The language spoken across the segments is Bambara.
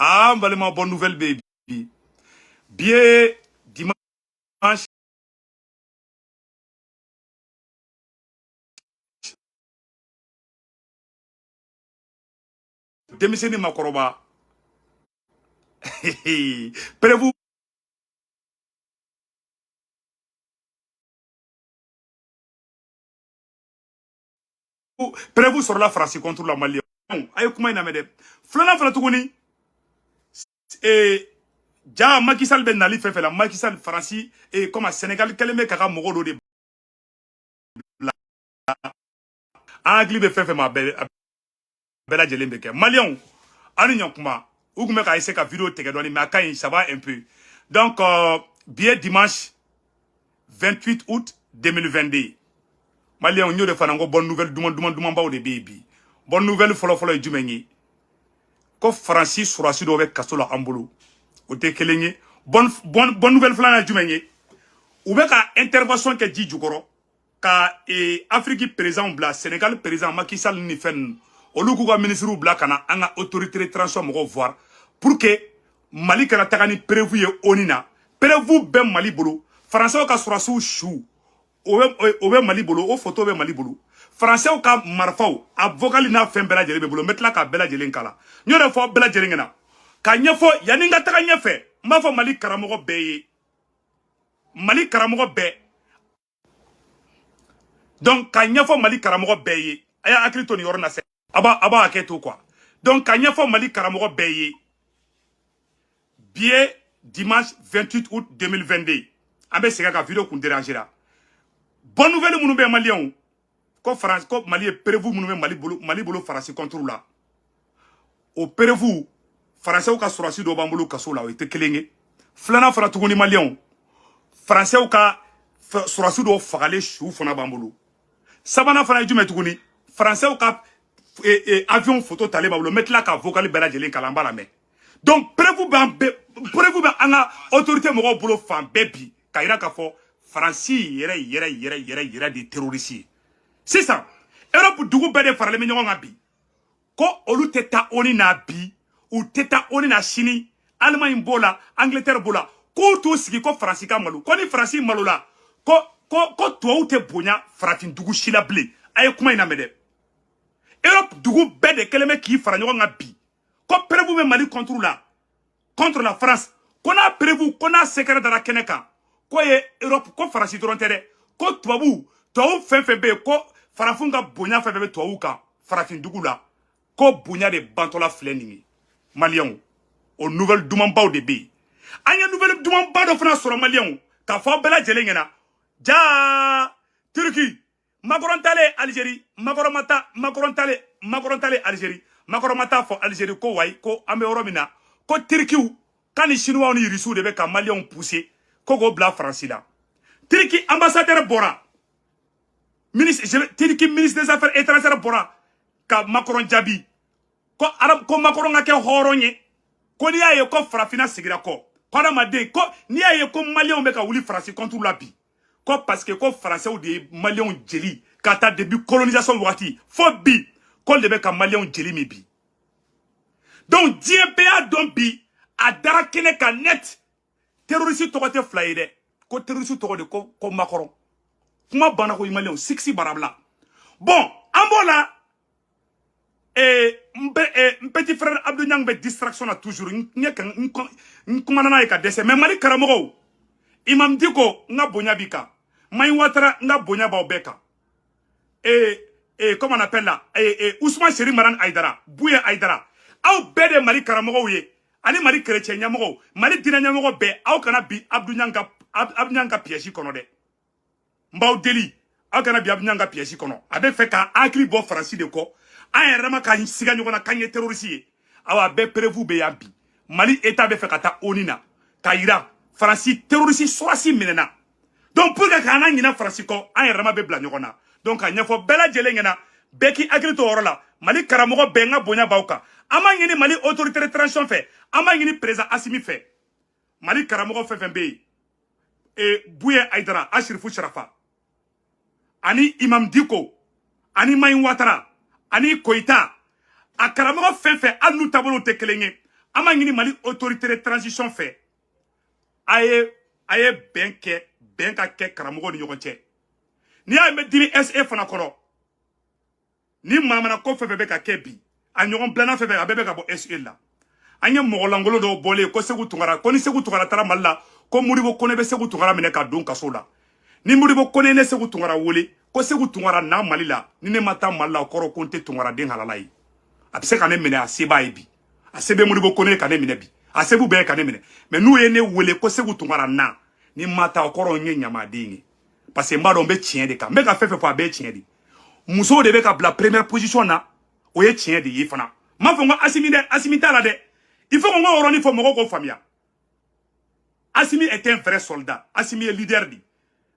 Ah, n balima, bonne nouvelle bɛ yen bi. Bi ye dimanche denmisɛnnin makɔrɔba preuve preuve sɔrɔla Faransi contre la Mali. A ye kuma in lamɛn dɛ. Filanan fana tuguni, ja Macky Sall bɛ nali fɛn fɛn la, Macky Sall Faransi comme Sénégal kɛlen bɛ k'a ka mɔgɔ dɔ de bila. An hakili bɛ fɛn fɛn ma, a bɛɛ lajɛlen bɛ kɛ. Maliyɛnw, aw ni ɲankuma. U tun bɛ ka essayer ka vidéo tigɛ dɔɔni, mais a ka ɲi, ça va un peu. Donc bi ye dimanche 28 août 2022. Maliyɛnw, n y'o de fana ko bonne nouvelle duman duman dumanbaw de bɛ yen bi. Bonne nouvelle fɔlɔ-fɔlɔ ye jumɛn ye? Ko Faransi sɔrɔdasi dɔw bɛ kaso la an bolo, o tɛ kelen ye. Bonne nouvelle filanan ye jumɛn ye? U bɛ ka intervention kɛ ji jukɔrɔ ka Afrique président bila, Sénégal président Macky Sall ni fɛn ninnu, olu k'u ka ministres bila ka na an ka autorité de transition mɔgɔw voir pour que Mali kana taga ni preuve ye ONU na. Preuve bɛ Mali bolo, Faransɛw ka sɔrɔdasiw su o bɛ Mali bolo, o photo bɛ Mali bolo, Faransɛw ka marifaw a vocal n'a fɛn bɛɛ lajɛlen bɛ bolo. N bɛ tila k'a bɛɛ lajɛlen kala. N y'o de fɔ bɛɛ lajɛlen ɲɛna k'a ɲɛfɔ. Yanni n ka taga ɲɛfɛ, n b'a fɔ Mali karamɔgɔ bɛɛ ye, Mali karamɔgɔ bɛɛ. Donc k'a ɲɛfɔ Mali karamɔgɔ bɛɛ ye, a y'a hakili to nin yɔrɔ in na sɛ, a b'a hakɛ to quoi. Donc k'a ɲɛfɔ Mali karamɔgɔ bɛɛ ye, bi ye dimanche 28 août 2022. An bɛ segin ka vidéo kun déranger la. Bonne nouvelle minnu bɛ Maliyɛnw, ko France, ko Mali ye preuve minnu bɛ Mali bolo Faransi contre la, o preuve, Faransɛw ka sɔrɔdasi dɔw b'an bolo kaso la, o tɛ kelen ye. Filanan fana tuguni, Maliyɛnw, Faransɛw ka sɔrɔdasi dɔw fagalen su fana b'an bolo. Sabanan fana ye jumɛn tuguni? Faransɛw ka avion photo talen b'an bolo. N bɛ tila ka vocal bɛɛ lajɛlen kalan, an b'a lamɛn. Donc preuve b'an bɛɛ, preuve bɛ an ka autorité mɔgɔw bolo fan bɛɛ bi, ka yira k'a fɔ Faransi yɛrɛ yɛrɛ yɛrɛ yɛrɛ yɛrɛ de terroriste ye. Sisan Europe dugu bɛɛ de faralen bɛ ɲɔgɔn kan bi, ko olu tɛ taa ONU na bi, u tɛ taa ONU na sini. Allemagne b'o la, Angleterre b'o la, k'u t'u sigi ko Faransi ka malo, ko ni Faransi malola, ko ko ko tubabuw tɛ bonya farafin dugu si la bilen. A ye kuma in lamɛn dɛ. Europe dugu bɛɛ de kɛlen bɛ k'i fara ɲɔgɔn kan bi, ko preuve bɛ Mali contre la, contre la France, ko n'a preuve, ko n'a secret dara kɛnɛ kan, ko ye Europe, ko Faransi dɔrɔn tɛ dɛ, ko tubabu fɛn fɛn bɛ yen, ko farafin ka bonya fɛn fɛn bɛ tubabuw kan farafin dugu la, ko bonya de bantɔla filɛ nin ye. Maliyɛnw, o nouvelle dumanbaw de bɛ yen. An ye nouvelle dumanba dɔ fana sɔrɔ, Maliyɛnw, k'a fɔ aw bɛɛ lajɛlen ɲɛna. Ja Turki Macron talen Algérie, Macron ma taa, Macron talen, Macron talen Algérie, Macron ma taa fɔ Algérie ko wayi, ko an bɛ yɔrɔ min na, ko Turkiw k'a ni Chinois ni Russiw de bɛ ka Maliyɛnw pousser ko k'o bila Faransi la. Turki ambassadeur bɔra, ministre, Turki ministre des affaires étrangères bɔra ka Macron jaabi ko arab, ko Macron ka kɛ hɔrɔn ye, ko n'i y'a ye ko farafinna sigira kɔ, ko adamaden, ko n'i y'a ye ko Maliyɛnw bɛ ka wuli Faransi contre la bi, ko parce que ko Faransɛw de ye Maliyɛnw jeli ka taa depuis colonisation wagati fo bi, ko de bɛ ka Maliyɛnw jeli min bi. Donc diɲɛ bɛɛ y'a dɔn bi, a dara kɛnɛ kan net, terroriste tɔgɔ tɛ fila ye dɛ, ko terroriste tɔgɔ de ko ko Macron. Kuma banna ko Maliyɛnw siksi barabila. Bon, an b'o la. N petit frère Abdou Niang bɛ distraction na toujours. N ye n kumana n'a ye ka dɛsɛ. Mais Mali karamɔgɔw, Imam Dicko, n ka bonya b'i kan, Mayi Watara, n ka bonya b'aw bɛɛ kan, comment on appelle là, Ousmane Seri Maran Aïdara, Bouye Aïdara, aw bɛɛ de Mali karamɔgɔw ye, ani Mali chrétien ɲɛmɔgɔw, Mali diinɛ ɲɛmɔgɔ bɛɛ, aw kana bi Abdou Niang ka, Abdou Niang ka piège kɔnɔ dɛ. N b'aw deli, aw kana bi Abdou Niang ka piège kɔnɔ. A bɛ fɛ ka hakili bɔ Faransi de kɔ, an yɛrɛ ma ka siga ɲɔgɔn na k'an ye terroriste ye. Awa, bɛɛ preuve bɛ yan bi. Mali état bɛ fɛ ka taa ONU na k'a yira Faransi terroriste sɔrɔsi minɛna. Donc pour que k'an ɲinɛ Faransi kɔ, an yɛrɛ ma bɛ bila ɲɔgɔn na. Donc k'a ɲɛfɔ bɛɛ lajɛlen ɲɛna, bɛɛ k'i hakili to o yɔrɔ la. Mali karamɔgɔ bɛɛ, n ka bonya b'aw kan. An b'a ɲini Mali autorité de transition fɛ, an b'a ɲini président Assimi fɛ. Mali karamɔgɔ fɛn fɛn bɛ yen, Bouye Aïdara, Ashirifu Sharafa, ani Imam Dicko, ani Mayi Watara, ani Koyita, a karamɔgɔ fɛn fɛn, hali n'u taabolow tɛ kelen ye, An b'a ɲini Mali autorité de transition fɛ, a ye bɛn kɛ, bɛn ka kɛ karamɔgɔw ni ɲɔgɔn cɛ. N'i y'a ye n bɛ dimi SE fana kɔrɔ, ni manamana ko fɛn fɛn bɛ ka kɛ bi, a ɲɔgɔn bilana fɛn fɛn, a bɛɛ bɛ ka bɔ SE la. An ye mɔgɔ lankolon dɔw bɔlen ko Segu Tunkara, ko ni Segu Tunkara taara Mali la, ko Modibo Kone bɛ Segu Tunkara minɛ ka don kaso la. Ni Modibo Kone ne Segu Tunkara wele ko Segu Tunkara na Mali la, ni ne ma taa Mali la, o kɔrɔ ko n tɛ Tunkara den halala ye. A bɛ se ka ne minɛ, a se b'a ye bi, a se bɛ Modibo Kone ka ne minɛ bi, a se b'u bɛɛ ka ne minɛ. Mais n'u ye ne wele ko Segu Tunkara na, ni ma taa, o kɔrɔ n ye ɲamaden ye, parce que n b'a dɔn n bɛ tiɲɛ de kan. N bɛ ka fɛn fɛn fɔ, a bɛɛ ye tiɲɛ de. Musow de bɛ ka bila première position na, o ye tiɲɛ de ye fana. N m'a fɔ n ko Asimi dɛ, Asimi t'a la dɛ. Il faut que n k'o yɔrɔnin fɔ, mɔgɔw k'o faamuya. Asimi est un vrai soldat, Asimi ye leader de,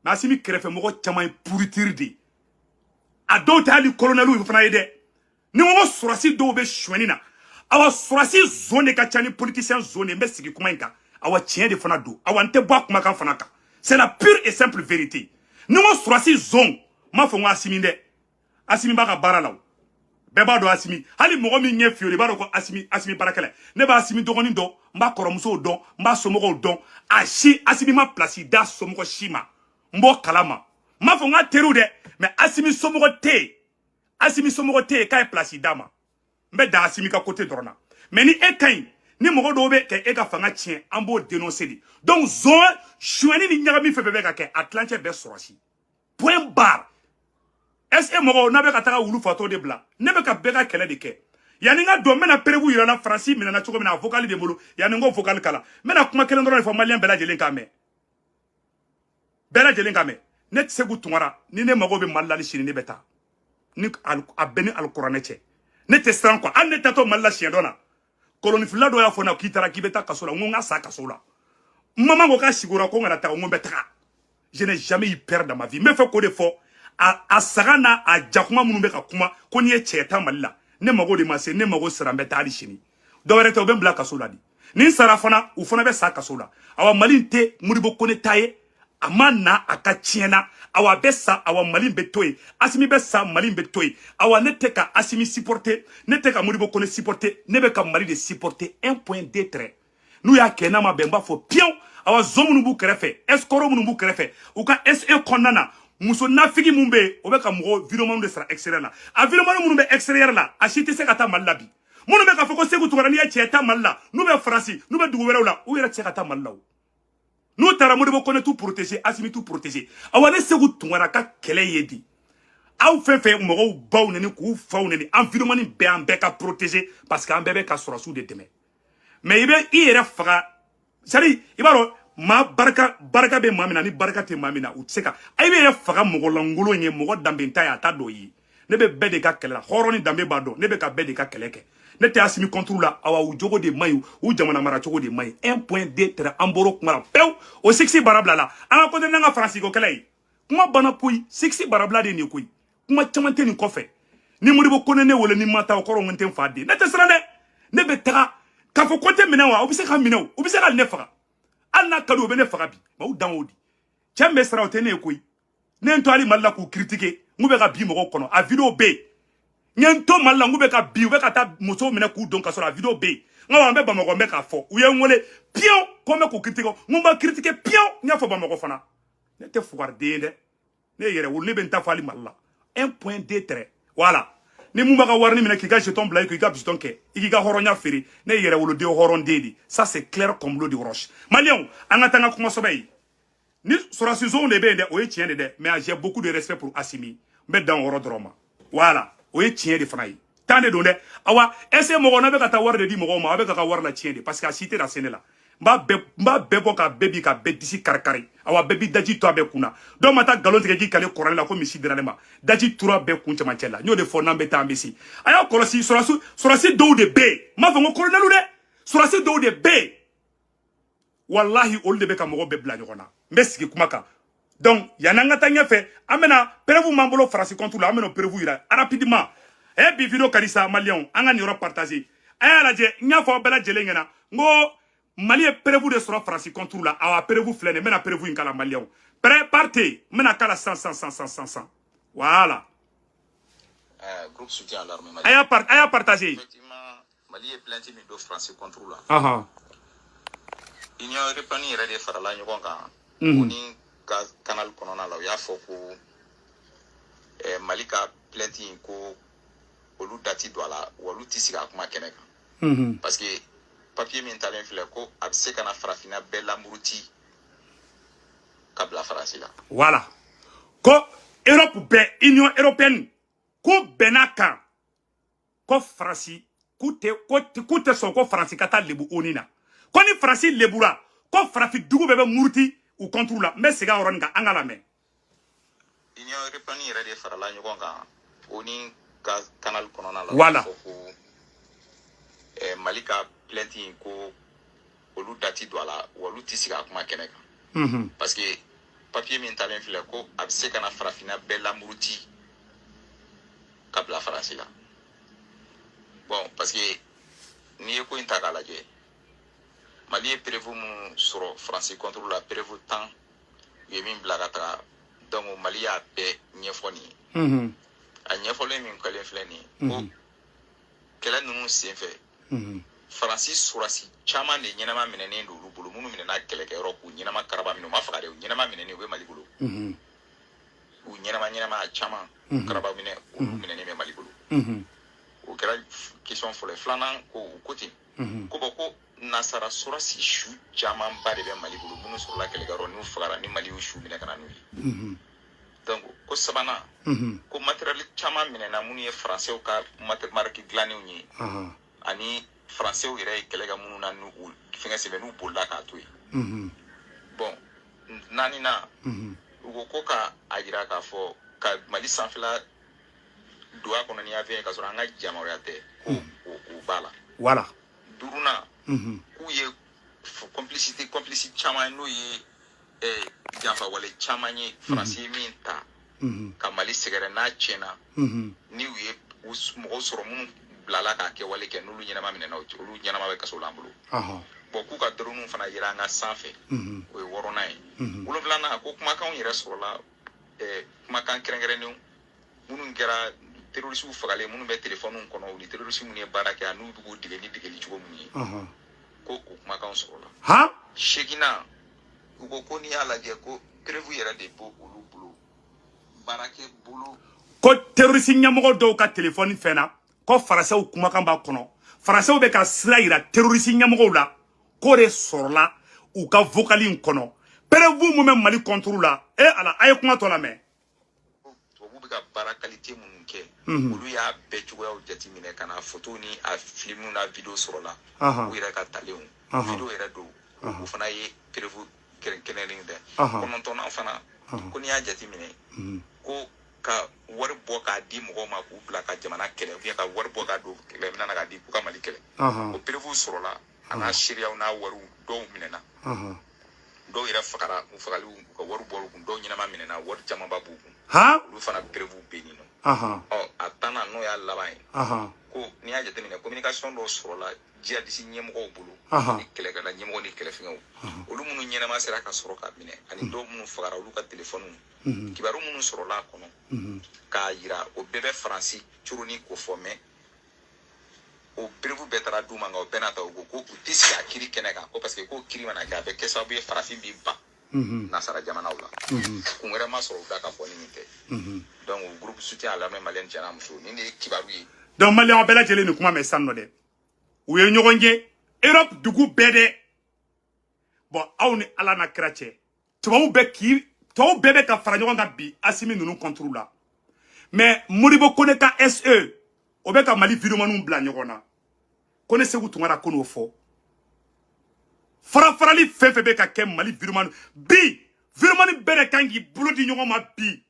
mais Asimi kɛrɛfɛ mɔgɔ caman ye pourriture de. A dɔw tɛ hali colonel fana ye dɛ. Ni n ko sɔrɔsi dɔw bɛ sonyɛni na, awa, sɔrɔsi zon de ka ca ni politicien zon de. N bɛ sigi kuma in kan, awa, tiɲɛ de fana don. Awa, n tɛ bɔ a kumakan fana kan, c'est la pure et simple vérité. Ni n ko sɔrɔsi zon, n m'a fɔ n ko Asimi dɛ. Asimi b'a ka baara la, o bɛɛ b'a dɔn. Asimi, hali mɔgɔ min ɲɛ fiyewu, i b'a dɔn ko Asimi, Asimi baarakɛla. Ne b'a Asimi dɔgɔnin dɔn, n b'a kɔrɔmusow dɔn, n b'a somɔgɔw dɔn. A si, Asimi ma place da somɔgɔ si ma, n b'o kalama. N m'a fɔ n k'a teriw dɛ, mais Asimi somɔgɔ tɛ yen, Asimi somɔgɔ tɛ yen k'a ye place d'a ma. N bɛ dan Asimi ka côté dɔrɔn na. Mais ni e ka ɲi, ni mɔgɔ dɔw bɛ kɛ e ka fanga tiɲɛ, an b'o dénoncer de. Donc zon sonyɛni ni ɲagami fɛn fɛn bɛ ka kɛ, a tilancɛ bɛɛ sɔrɔsi, point barre. Est-ce que mɔgɔw n'a bɛ ka taga wulu fatɔ de bila? Ne bɛ ka bɛɛ ka kɛlɛ de kɛ. Yanni n ka don, n bɛna preuve yira la Faransi minɛna cogo min na, a vocal de bolo. Yanni n k'o vocal kala, n bɛna kuma kelen dɔrɔn de fɔ, maliyɛn bɛɛ lajɛlen k'a mɛn, bɛɛ lajɛlen k'a mɛn. Ne tɛ Segu Tunkara, ni ne mago bɛ Mali la hali sini, ne bɛ taa ni a bɛɛ ni alikuranɛ cɛ. Ne tɛ siran quoi. Hali ne tatɔ Mali la siɲɛ dɔ la, kolonifila dɔ y'a fɔ n na k'i taara k'i bɛ taa kaso la. N ko n ka sa kaso la. N mama ko k'a sigiyɔrɔ ko n kana taa, n ko n bɛ taga. Je n'ai jamais eu peur dans ma vie. N bɛ fɛ k'o de fɔ a saga n'a a jakuma minnu bɛ ka kuma ko n'i ye cɛ ta Mali la. Ne mago de ma se, ne mago sera, n bɛ taa hali sini. Dɔwɛrɛ tɛ, u bɛ n bila kaso la de. Ni n sara fana, u fana bɛ sa kaso la. Awa, Mali tɛ Modibo Kone ta ye, a ma na a ka tiɲɛ na. Awa, a bɛ sa, awa, Mali bɛ to yen. Asimi bɛ sa, Mali bɛ to yen. Awa, ne tɛ ka Asimi supporter, ne tɛ ka Modibo Kone supporter, ne bɛ ka Mali de supporter, un point, deux traits. N'u y'a kɛ n'a ma bɛn, n b'a fɔ piyewu. Awa, zon minnu b'u kɛrɛfɛ, escroc minnu b'u kɛrɛfɛ, u ka SE kɔnɔna na, muso nafigi mun bɛ yen, o bɛ ka mɔgɔ vidéoman de sara extérieur la. A vidéoman minnu bɛ extérieur la, a si tɛ se ka taa Mali la bi. Minnu bɛ k'a fɔ ko Segu Tunkara, n'i ye cɛ ta Mali la, n'u bɛ Faransi, n'u bɛ dugu wɛrɛw la, u yɛrɛ tɛ se ka taa Mali la. O n'u taara, Modibo Kone t'u protéger, Asimi t'u protéger. Awa, ne Segu Tunkara ka kɛlɛ ye di aw fɛn fɛn mɔgɔw baw neni k'u faw neni, an vidéoman bɛɛ, an bɛɛ ka protéger, parce que an bɛɛ bɛ ka sɔrɔsiw de dɛmɛ. Mais i bɛ i yɛrɛ faga, c'est à dire i b'a dɔn maa barika, barika bɛ maa min na, ni barika tɛ maa min na, u tɛ se ka i bɛ yɛrɛ faga. Mɔgɔ lankolon ye mɔgɔ danbenta ye, a t'a dɔn ye. Ne bɛ bɛɛ de ka kɛlɛ la, hɔrɔn ni danbe b'a dɔn. Ne bɛ ka bɛɛ de ka kɛlɛ kɛ. Ne tɛ Asimi contre la. Awa, u jogo de man ɲi, u jamana mara cogo de man ɲi, un point, deux traits. An bɔr'o kuma la pewu, o siksi bara bila la. An ka continuer n'an ka Faransi ko kɛlɛ ye. Kuma banna koyi, siksi barabila de ye nin ye koyi. Kuma caman tɛ nin kɔfɛ. Ni Modibo Kone ne wele, ni ma taa, o kɔrɔ n tɛ n fa den. Ne tɛ siran dɛ, ne bɛ taga. K'a fɔ ko n tɛ minɛ wa, u bɛ se ka minɛ o, u bɛ se ka ne faga. Hali n'a ka di, u bɛ ne faga bi, mais u dan o di. Cɛ min bɛ siran, o tɛ ne ye koyi. Ne ye n to hali Mali la k'u critiquer, n k'u bɛ ka bin mɔgɔw kɔnɔ, a vidéo bɛ yen. N ye n to Mali la, n k'u bɛ ka bin, u bɛ ka taa musow minɛ k'u don ka sɔrɔ, a vidéo bɛ yen. N ko an bɛ Bamakɔ, n bɛ k'a fɔ, u ye n wele piyewu ko n bɛ k'u critiquer. N ko n b'a critiquer piyewu. N y'a fɔ Bamakɔ fana. Ne tɛ fugariden ye dɛ, ne ye yɛrɛ wolo, ne bɛ n ta fɔ hali Mali la, un point, deux traits, voilà. Ni mun b'a ka warini minɛ k'i ka jeton bila i kun, i ka jeton kɛ, i k'i ka hɔrɔnya feere, ne ye yɛrɛ woloden, hɔrɔnden de. Ça, c'est clair comme l'eau de roche. Maliyɛnw, an ka taa n ka kuma sɛbɛ ye. Ni sɔrɔsi zonw de bɛ yen dɛ, o ye tiɲɛ de dɛ, mais j'ai beaucoup de respect pour Assimi. N bɛ dan o yɔrɔ dɔrɔn ma. Voilà, o ye tiɲɛ de fana ye tan de don dɛ. Awa, est ce que mɔgɔ n'a bɛ ka taa wari de di mɔgɔw ma, a bɛ ka wari la tiɲɛ de, parce que a si tɛ na se ne la. N b'a bɛɛ bɔ k'a bɛɛ bi ka bɛɛ disi kari kari. Awa, bɛɛ b'i daji to a bɛɛ kun na. Dɔw ma taa nkalon tigɛ k'i kale kɔrɔlen la ko misi dira ne ma, daji tura bɛɛ kun cɛmancɛ la. N y'o de fɔ, n'an bɛ taa, an bɛ se. A y'a kɔlɔsi, sɔrɔsi dɔw de bɛ yen, n m'a fɔ n ko colonel dɛ, sɔrɔsi dɔw de bɛ yen, walahi, olu de bɛ ka mɔgɔw bɛɛ bila ɲɔgɔn na. N bɛ sigi kuma kan. Donc yanni an ka taa ɲɛfɛ, an bɛna preuve m'an bolo Faransi compte la, an bɛna preuve yira rapidement. Ɛ, bi vidéo ka di sa. Maliyɛnw, an ka nin yɔrɔ partager. A y'a lajɛ, n y'a fɔ aw bɛɛ lajɛlen ɲɛna n ko Mali ye preuve de sɔrɔ Faransi compte la. Awa, preuve filɛ nin ye, n bɛna preuve in k'a la. Maliyɛnw, prêt, partez, n bɛna k'a la sisan sisan sisan sisan sisan, voilà. Groupe soutien à l'armée A y'a partager. Effectivement, Mali ye plainte min don Faransi contre la, Ahan. Union européenne yɛrɛ de farala ɲɔgɔn kan. ONU ka canal kɔnɔna la, u y'a fɔ ko Mali ka plainte in, ko olu dati don a la, wa olu ti sigi a kuma kɛnɛ kan, parce que papier min talen filɛ, ko a bɛ se ka na farafinna bɛɛ lamuruti ka bila Faransi la. Voilà, ko Europe bɛɛ, Union européenne ko bɛnna kan ko Faransi k'u tɛ, ko k'u tɛ sɔn ko Faransi ka taa lebu ONU na, ko ni Faransi lebura, ko farafin dugu bɛɛ bɛ muruti u contre la. N bɛ segin a yɔrɔnin kan, an ka lamɛn. Union européenne yɛrɛ de farala ɲɔgɔn kan ONU ka canal kɔnɔna la, u Voilà. y'a fɔ ko Mali ka plainte in, ko olu dati don a la, wa olu ti sigi a kuma kɛnɛ kan, parce que papier min talen filɛ, ko a bɛ se ka na farafinna bɛɛ lamuruti ka bila Faransi la. Bon, parce que n'i ye ko in ta k'a lajɛ, Mali ye preuve minnu sɔrɔ Faransi contre la, preuve 10 u ye min bila ka taga, donc Mali y'a bɛɛ ɲɛfɔ nin ye. A ɲɛfɔlen min kɛlen filɛ nin ye, ko kɛlɛ ninnu senfɛ, Faransi surasi caman de ɲɛnama minɛnen don olu bolo, minnu minɛna kɛlɛkɛyɔrɔ k'u ɲɛnama karaba minɛ. U ma faga dɛ, u ɲɛnama minɛnen, u bɛ Mali bolo. U ɲɛnama ɲɛnama a caman karaba minɛ, olu minɛnen bɛ Mali bolo. O kɛra question fɔlɔ ye. Filanan, ko u ko ten, ko bɔn, ko nasara surasi su camanba de bɛ Mali bolo, minnu sɔrɔla kɛlɛkɛyɔrɔ, n'u fagara, ni Mali y'u su minɛ ka na n'u ye. Donc ko sabanan, ko matériel caman minɛna, minnu ye Faransɛw ka marque dilannenw ye, ani Faransɛw yɛrɛ ye kɛlɛ kɛ minnu na, n'u u fɛngɛ sɛbɛn, n'u bolila k'a to yen. Bon, naaninan, u ko ko ka a yira k'a fɔ ka Mali sanfɛla don a kɔnɔ ni avion ye, k'a sɔrɔ an ka yamaruya tɛ, ko o b'a la. Voilà. Duurunan, k'u ye complicité, complice caman ye, n'o ye janfawale caman ye, Faransi ye min ta ka Mali sɛgɛrɛ n'a tiɲɛna, ni u ye mɔgɔw sɔrɔ minnu bilala k'a kɛwale kɛ, n'olu ɲɛnama minɛna, olu ɲɛnama bɛ kaso la an bolo. Bon, k'u ka drone fana yera an ka sanfɛ. O ye wɔɔrɔnan ye. Wolonfilanan, ko kumakanw yɛrɛ sɔrɔla, kumakan kɛrɛnkɛrɛnnenw minnu kɛra terrorisiw fagalen, minnu bɛ telefɔniw kɔnɔ, u ni terrorisi minnu ye baara kɛ, ani n'u bɛ k'u dege ni degeli cogo min ye, ko o kumakanw sɔrɔla. Han. Seginnan, u ko ko n'i y'a lajɛ, ko preuve yɛrɛ de b'o olu bolo, baarakɛ bolo. Ko terroriste ɲɛmɔgɔ dɔw ka telefɔni fɛn na, ko Faransɛw kumakan b'a kɔnɔ, Faransɛw bɛ ka sira yira terroriste ɲɛmɔgɔw la, k'o de sɔrɔla u ka vocal in kɔnɔ, preuve mun bɛ Mali contre la. E Ala, a ye kuma tɔ lamɛn. Tubabu bɛ ka baara qualité minnu kɛ, olu y'a bɛɛ cogoyaw jateminɛ ka na photo ni a film n'a vidéo sɔrɔla, u yɛrɛ ka talenw vidéo yɛrɛ don, o fana ye preuve kɛrɛnkɛrɛnnen tɛ. Kɔnɔntɔnnan fana, ko n'i y'a jateminɛ, ko ka wari bɔ k'a di mɔgɔw ma k'u bila ka jamana kɛlɛ, ou bien ka wari bɔ k'a don kɛlɛminɛn na k'a di k'u ka Mali kɛlɛ, o preuve sɔrɔla, a n'a seereyaw n'a wariw. Dɔw minɛna, dɔw yɛrɛ fagara, u fagali, u ka wari bɔr'u kun, dɔw ɲɛnama minɛna, wari camanba b'u kun. Olu fana preuve bɛ yen nɔ. Ɔ, a tannan, n'o y'a laban ye, ko n'i y'a jateminɛ, communication dɔw sɔrɔla jihadisi ɲɛmɔgɔw bolo, ni kɛlɛkɛla ɲɛmɔgɔ ni kɛlɛfɛngɛw, olu minnu ɲɛnama sera ka sɔrɔ ka minɛ, ani dɔw minnu fagara, olu ka telefɔniw kibaru minnu sɔrɔla a kɔnɔ, k'a yira o bɛɛ bɛ Faransi coroni ko fɔ. Mɛ o preuve bɛɛ taara d'u ma, nka o bɛɛ n'a ta, u ko ko u tɛ sigi a kiiri kɛnɛ kan, ko parce que ko kiiri mana kɛ, a bɛ kɛ sababu ye farafin b'i ban nasara jamanaw la. Kun wɛrɛ ma sɔrɔ u da ka fɔ ni nin tɛ. Donc o groupe soutien à l'armée malienne, cɛ n'a muso, nin de ye kibaru ye. Donc Maliyɛnw bɛɛ lajɛlen, nin kuma mɛn sisan nɔ dɛ, u ye ɲɔgɔn ye Europe dugu bɛɛ dɛ. Bon, aw ni Ala n'a kira cɛ, tubabu bɛ k'i tubabu bɛɛ bɛ ka fara ɲɔgɔn kan bi Asimi ninnu contre la. Mais Modibo Kone ka SE, o bɛ ka Mali vidéomanw bila ɲɔgɔn na. Ko ne Segu Tunkara ko n'o fɔ, fara farali fɛn fɛn bɛ ka kɛ Mali vidéoman bi, vidéoman bɛɛ de kan k'i bolo di ɲɔgɔn ma bi,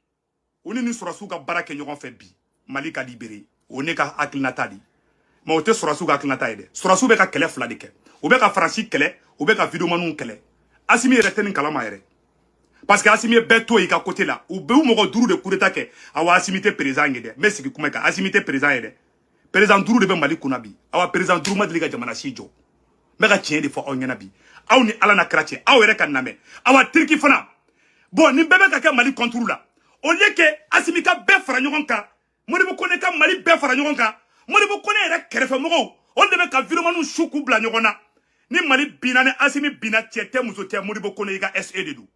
u ni ni sɔrɔsiw ka baara kɛ ɲɔgɔn fɛ bi, Mali ka libéré. O ne ka hakilinata de, mais o tɛ sɔrɔsiw ka hakilinata ye dɛ. Sɔrɔsiw bɛ ka kɛlɛ fila de kɛ: u bɛ ka Faransi kɛlɛ, u bɛ ka vidéomanw kɛlɛ. Asimi yɛrɛ tɛ nin kalama yɛrɛ, parce que Asimi ye bɛɛ to yen i ka côté la. U bɛ u mɔgɔ duuru de coup d'état kɛ. Awa, Asimi tɛ président ye dɛ. N bɛ sigi kuma kan, Asimi tɛ président ye dɛ. Président duuru de bɛ Mali kunna bi. Awa, président duuru ma deli ka jamana si jɔ. N bɛ ka tiɲɛ de fɔ aw ɲɛna bi, aw ni Ala na kira cɛ, aw yɛrɛ ka lamɛn. Awa, Turki fana, bon, nin bɛɛ bɛ ka kɛ Mali contre la. Au lieu que Asimi ka bɛɛ fara ɲɔgɔn kan, Modibo Kone ka Mali bɛɛ fara ɲɔgɔn kan, Modibo Kone yɛrɛ kɛrɛfɛmɔgɔw Olu de bɛ ka vidéomanw su k'u bila ɲɔgɔn na. Ni Mali binna, ni Asimi binna, cɛ tɛ, muso tɛ, Modibo Kone, i ka SE de don.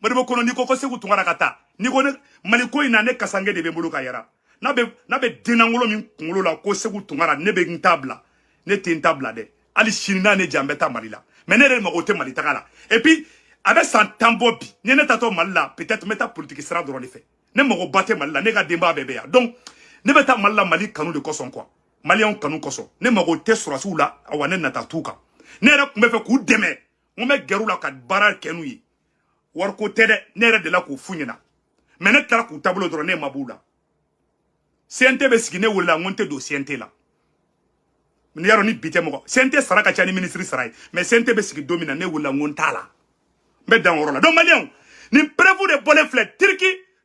Modibo Kone, n'i ko ko Segu Tunkara ka taa, n'i ko ne Mali ko in na, ne kasange de bɛ n bolo ka yɛrɛ. N'a bɛ dennangolo min kunkolo la ko Segu Tunkara, ne bɛ n ta bila, ne tɛ n ta bila dɛ. Hali sini n'a ne jan, n bɛ taa Mali la, mais ne yɛrɛ mago tɛ Mali taga la. Et puis a bɛ san 10 bɔ bi, ni ne tatɔ Mali la, peut-être n bɛ taa politique sira dɔrɔn de fɛ. Ne mago ba tɛ Mali la, ne ka denbaya bɛɛ bɛ yan. Donc ne bɛ taa Mali la Mali kanu de kosɔn quoi, Maliyɛnw kanu kosɔn. Ne mago tɛ sɔrɔsiw la, awa ne nata t'u kan. Ne yɛrɛ tun bɛ fɛ k'u dɛmɛ, n ko n bɛ gɛrɛ u la ka baara kɛ n'u ye. Wariko tɛ dɛ, ne yɛrɛ delila k'o f'u ɲɛna, mais ne taara k'u taabolo dɔrɔn, ne ma b'u la. CNT bɛ sigi, ne wulila, n ko n tɛ don CNT la. Ni y'a dɔn ni bi tɛ, mɔgɔ CNT sara ka ca ni ministre sara ye, mais CNT bɛ sigi don min na, ne wulila, n ko n t'a la, n bɛ dan o yɔrɔ la. Donc Maliyɛnw, nin preuve de bɔlen filɛ.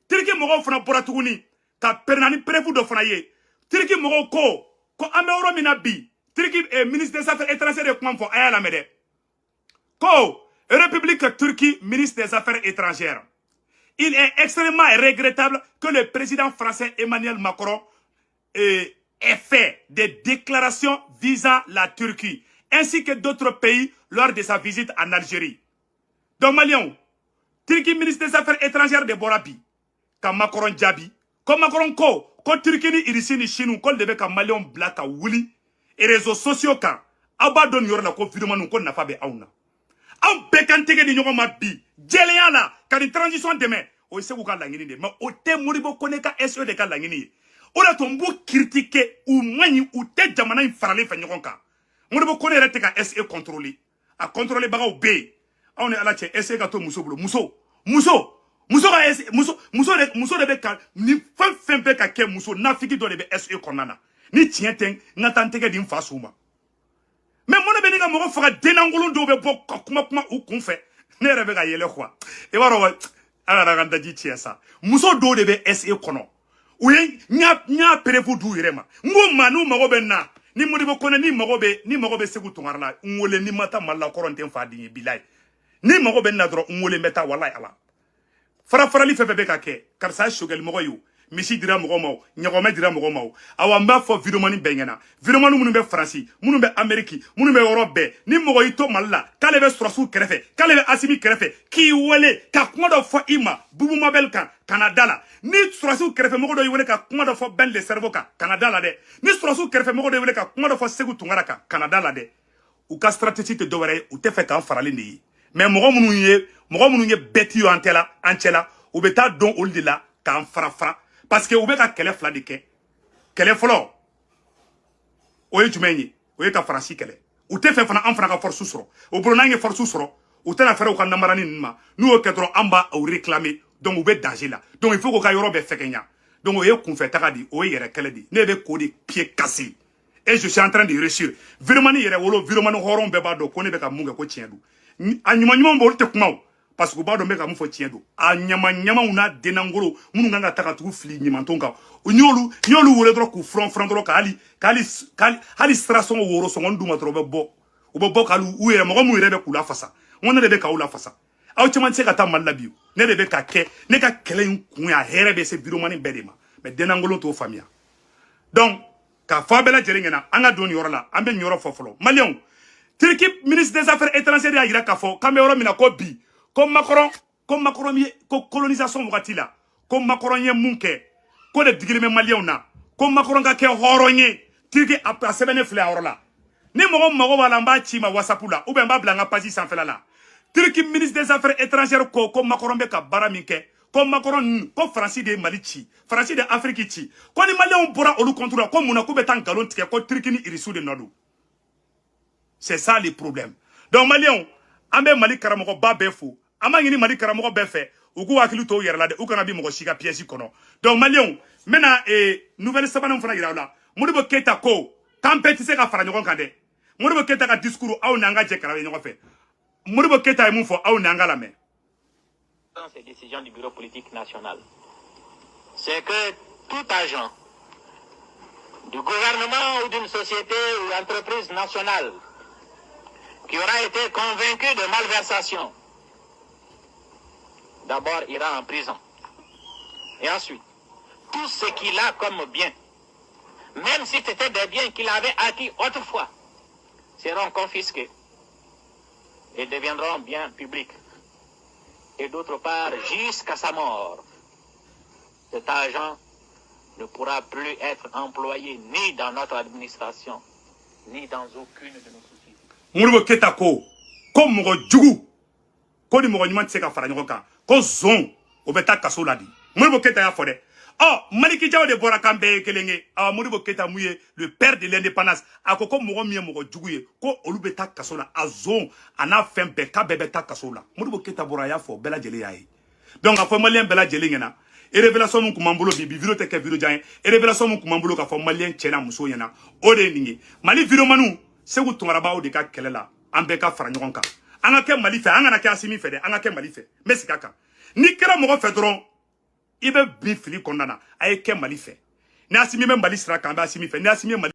Turki mɔgɔw fana bɔra tuguni ka pɛrɛnna ni preuve dɔ fana ye. Turki mɔgɔw ko an bɛ yɔrɔ min na bi, Turki ministre des Affaires étrangères ye kuma fɔ, a y'a lamɛn dɛ. Ko République Turquie, ministre des Affaires étrangères: il est extrêmement regrettable que le président français Emmanuel Macron ait fait des déclarations visant la Turquie ainsi que d'autres pays lors de sa visite en Algérie. Donc Maliens, Turquie ministre des Affaires étrangères de bɔra bi ka Macron jaabi ko Macron ko Turquie ni Russie ni Chine ko de bɛ ka Maliens bila ka wuli réseaux sociaux kan. Aw b'a dɔn nin yɔrɔ la ko vidéoman ko nafa bɛ anw na. Anw bɛɛ kan tɛgɛ di ɲɔgɔn ma bi jɛlenya la ka nin transition dɛmɛ, o ye Segu ka laɲini de ye, mais o tɛ Modibo Kone ka SE de ka laɲini ye. O de to n b'u critiquer, u man ɲi, u tɛ jamana in faralen fɛ ɲɔgɔn kan. Modibo Kone yɛrɛ tɛ ka SE contrôler, a contrôler bagaw bɛ yen. Aw ni Ala cɛ, SE ka to muso bolo, muso muso muso ka SE, muso muso de, muso de bɛ ka ni fɛn fɛn bɛ ka kɛ, muso nafiki dɔ de bɛ SE kɔnɔna na. Ni tiɲɛ tɛ, n ka taa n tɛgɛ di n fa su ma. Mais mun de bɛ ni ka mɔgɔ faga? Dennangolon dɔw bɛ bɔ ka kuma kuma u kun fɛ, ne yɛrɛ bɛ ka yɛlɛ quoi. I b'a dɔn, ala yɛrɛ ka daji tiɲɛ sa. Muso dɔw de bɛ SE kɔnɔ, u ye n y'a preuve d'u yɛrɛ ma. N ko maa n'u mago bɛ n na, ni Modibo Kone, ni mago bɛ Segu Tunkara la, n wele. Ni ma taa Mali la kɔrɔ, n tɛ n fa den ye bilayi. Ni mago bɛ n na dɔrɔn, n wele, n bɛ taa. Walayi ala, fara farali fɛn fɛn bɛ ka kɛ, karisa ye sogɛli mɔgɔ ye, o misi dira mɔgɔ ma, o ɲɔgɔmɛ dira mɔgɔ ma, o awa n b'a fɔ vidéoman bɛɛ ɲɛna, vidéoman minnu bɛ Faransi, minnu bɛ Amérique, minnu bɛ yɔrɔ bɛɛ, ni mɔgɔ y'i to Mali la k'ale bɛ sɔrɔsiw kɛrɛfɛ, k'ale bɛ Asimi kɛrɛfɛ, k'i wele ka kuma dɔ fɔ i ma Bubu Mabel kan, kana da la. Ni sɔrɔsiw kɛrɛfɛ mɔgɔ dɔ y'i wele ka kuma dɔ fɔ Ben le Cerveau kan, kana da la dɛ. Ni sɔrɔsiw kɛrɛfɛ mɔgɔ dɔ y'i wele ka kuma dɔ fɔ Segu Tunkara kan, kana da la dɛ. U ka stratégie tɛ dɔwɛrɛ ye, u tɛ fɛ k'an faralen de ye. Mais mɔgɔ minnu ye bɛti ye an tɛ la, an cɛ la, u bɛ taa dɔn olu de la k'an fara fara, parce que u bɛ ka kɛlɛ fila de kɛ. Kɛlɛ fɔlɔ, o ye jumɛn ye? O ye ka Faransi kɛlɛ. U tɛ fɛ fana an fana ka force sɔrɔ o bolo. N'an ye force sɔrɔ, u tɛna fɛrɛ u ka namarani ninnu ma. N'u y'o kɛ dɔrɔn, an b'a o réclamer. Donc u bɛ danger la. Donc il faut k'u ka yɔrɔ bɛɛ fɛgɛnya. Donc o ye kunfɛ taga de, o ye yɛrɛ kɛlɛ de. Ne bɛ k'o de pied cassé et je suis en train de réussir. Vidéoman yɛrɛ wolo, vidéoman hɔrɔn bɛɛ b'a dɔn ko ne bɛ ka mun kɛ, ko tiɲɛ don. A ɲuman ɲuman bɔ, olu tɛ kuma o, parce que u b'a dɔn n bɛ ka mun fɔ, tiɲɛ don. A ɲama ɲamaw n'a dennangolo minnu kan ka ta ka tugu fili ɲamanton kan, n y'olu wele dɔrɔn k'u furan furan dɔrɔn, ka hali sira sɔngɔ woro sɔngɔ d'u ma dɔrɔn, u bɛ bɔ, u bɛ bɔ k'ali u yɛrɛ mɔgɔ mun yɛrɛ bɛ k'u lafasa. N ko ne de bɛ k'aw lafasa, aw caman tɛ se ka taa Mali la bi. Ne de bɛ ka kɛ, ne ka kɛlɛ in kun ye a hɛrɛ bɛ se vidéoman bɛɛ de ma, mais dennangolo t'o faamuya. Donc k'a fɔ a bɛɛ lajɛlen ɲɛna, an ka don nin yɔrɔ la, an bɛ nin yɔrɔ fɔ fɔlɔ. Maliyɛnw, Turki ministre des Affaires étrangères y'a jira k'a fɔ k'an bɛ yɔrɔ min na ko bi, ko Macron ye ko colonisation wagati la, ko Macron ye mun kɛ, ko de digilen bɛ Maliyɛnw na, ko Macron ka kɛ hɔrɔn ye. Turki a sɛbɛnnen filɛ a yɔrɔ la. Ni mɔgɔ mago b'a la, n b'a ci ma WhatsApp la ou bien n b'a bila n ka page sanfɛla la. Turki ministre des Affaires étrangères ko Macron bɛ ka baara min kɛ, ko Macron, ko Faransi de ye Mali ci, Faransi de ye Afrique ci, ko ni Maliyɛnw bɔra olu contre la, ko mun na k'u bɛ taa nkalon tigɛ ko Turki ni Irisiw de nɔ don. C'est ça le problème. Donc Maliyɛnw, an bɛ Mali karamɔgɔba bɛɛ fo. An b'a ɲini Mali karamɔgɔ bɛɛ fɛ, u k'u hakili to u yɛrɛ la dɛ, u kana bi mɔgɔ si ka piège kɔnɔ. Donc Maliyɛnw, n bɛna nouvelle sabanan fana yira aw la. Modibo Keyita ko k'an bɛɛ tɛ se ka fara ɲɔgɔn kan dɛ. Modibo Keyita ka discours, aw n'an ka jɛ k'a ɲɔgɔn fɛ. Modibo Keyita ye mun fɔ, aw n'an ka lamɛn. Ces décisions du bureau politique national, c'est que tout agent du gouvernement ou d'une société ou entreprise nationale qui aura été convaincu de malversation, d'abord ira en prison. Et ensuite, tout ce qu'il a comme bien, même si c'était des biens qu'il avait acquis autrefois, seront confisqués et deviendront biens publics. Et d'autre part, jusqu'à sa mort, cet agent ne pourra plus être employé ni dans notre administration, ni dans aucune de nos sociétés. Modibo Keyita ko ko mɔgɔ jugu ko ni mɔgɔ ɲuman tɛ se ka fara ɲɔgɔn kan, ko zon o bɛ taa kaso la di. Modibo Keyita y'a fɔ dɛ. Ɔ, Maliki Jaw de bɔra k'an bɛɛ ye kelen ye. Ɔ, Modibo Keyita mun ye le père de l'indépendance, a ko ko mɔgɔ min ye mɔgɔ jugu ye, ko olu bɛ taa kaso la, a zon a n'a fɛn bɛɛ, k'a bɛɛ bɛ taa kaso la. Modibo Keyita bɔra, a y'a fɔ, bɛɛ lajɛlen y'a ye. Donc a fɔ maliyɛn bɛɛ lajɛlen ɲɛna, révélation min kun b'an bolo bi, bi vidéo tɛ kɛ vidéo jan ye, révélation min kun b'an bolo k'a fɔ maliyɛn cɛ n'a muso ɲɛna, o de ye nin ye. Mali vidéomaniw, Segu Tunkarabaw de ka kɛlɛ la, an bɛɛ ka fara ɲɔgɔn kan, an ka kɛ Mali fɛ, an kana kɛ Asimi fɛ dɛ, an ka kɛ Mali fɛ. N bɛ segin a kan, n'i kɛra mɔgɔ fɛ dɔrɔn, i bɛ bin fili kɔnɔna na. A ye kɛ Mali fɛ. Ni Asimi bɛ Mali sira kan, an bɛ Asimi fɛ. Ni Asimi ye Mali